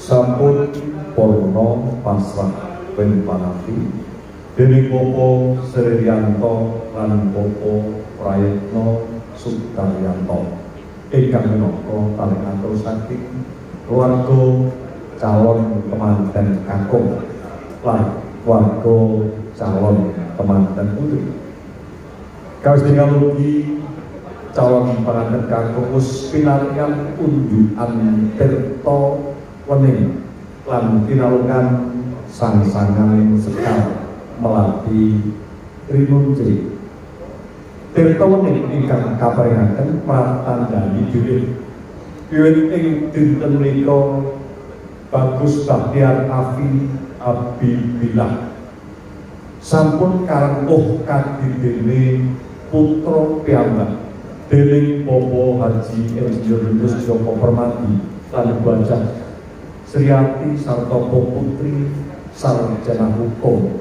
Sampun purna pasrah wen panampi dening Bapak Sririanto lan Bapak Prayitno Sudaryanto ingkang minangka tali atur saking keluarga calon kemanten kakung lan keluarga calon kemanten putri. Kawis ugi calon pengantin kakung wis pinaringan unjukan tirta wening lan tinalungan sangsangan sekar melati rinunce. Tirta wening ingkang kaparingaken pratandhani bilih wiwit ing dinten menika Bagus Bahtiar Afi Abibillah sampun karengkuh kadidene putra piyambak dening Bapak Haji Insinyur Yunus Joko Permadi lan Ibu Hajah Sriati Sartopo Putri Sarjana Hukum.